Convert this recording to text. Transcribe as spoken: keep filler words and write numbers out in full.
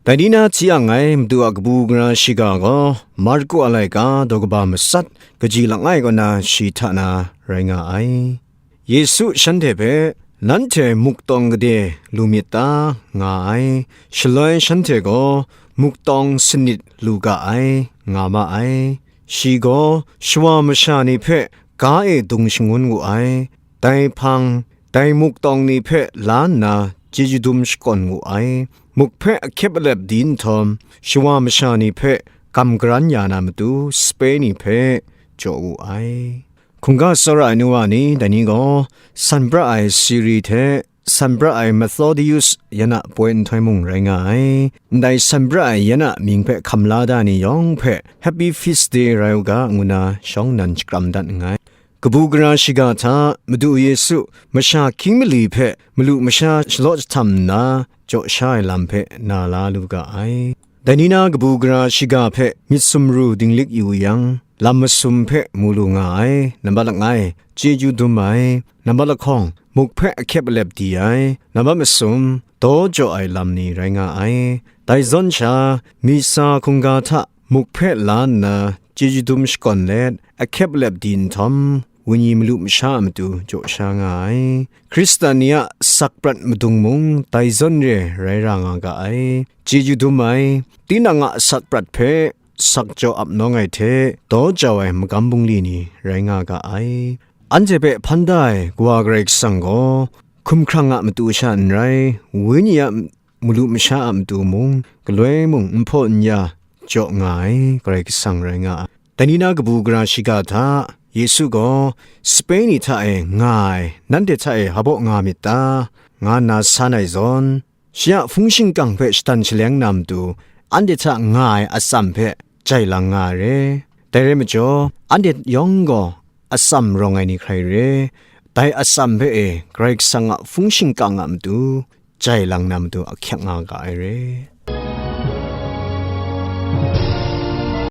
Dai ni na hti yang ngai Madu a kabu gara shiga gaw Marku a laika daw kaba matsat kaji langai kaw na shi hta na rai nga ai. Yesu shanhte hpe, "Nanhte muktawng gade lu myit ta?" nga ai. Shaloi shanhte gaw, "Muktawng sanit lu ga ai," nga ma ai. Shi gaw shawa masha ni hpe ga e dung shangun wu ai. Dai hpang, dai muktawng ni hpe la nna chyeju dum shakawn wu ai. Muk hpe ahkyep alep di nhtawm, shawa masha ni hpe gam garan ya na matu sape ni hpe jaw wu ai. Hkungga tsawra ai nu wa ni, dai ni gaw san pra ai Siri hte san pra ai Methodius yan a poi nhtoi mung rai nga ai. Ndai san pra ai yan a mying hpe hkam la da ni yawng hpe, "Happy Feast Day rai u ga," ngu na shawng nnan shakram dat nngai. Kabu gara shiga hta Madu Yesu masha hkying mali hpe malu masha shalaw jahtam nna jaw sha ai lam hpe na la lu ga ai. Dai ni na kabu gara shiga hpe myit sumru dinglik yu yang, lam masum hpe mu lu nga ai. Nambat langai, chyeju dum ai. Nambat lahkawng, muk hpe ahkyep alep di ai. Nambat masum, daw jaw ai lam ni rai nga ai. Dai zawn sha, misa hkungga hta muk hpe la nna chyeju dum shakawn let, ahkyep alep di nhtawm, wenyi malu masha a matu jaw sha nga ai. Hkristan ni a sak prat madung mung dai zawn re rai ra nga ga ai. Chyeju dum ai, tinang a sak prat hpe sak jaw ap nawng ai hte daw jau ai magam bungli ni rai nga ga ai. Anhte hpe hpan da ai Kawa Karai Kasang gaw, hkumhkrang a matu sha n rai, wenyi a malu masha a matu mung, galoi mung n hpaw n ya jaw nga ai Karai Kasang rai nga ai. Dai ni na kabu gara shiga hta, Yesu gaw, "Sape ni hta e nga ai, nanhte hta e hpa baw nga myit ta?" nga nna san ai zawn, shi a hpung shingkang hpe shatan shaleng na matu, anhte hta nga ai atsam hpe jai lang nga ai re. Dai rai majaw, anhte yawng gaw atsam rawng ai ni hkrai re. Dai atsam hpe e Karai Kasang a hpung shingkang a matu jai lang na matu ahkyak nga ga ai re.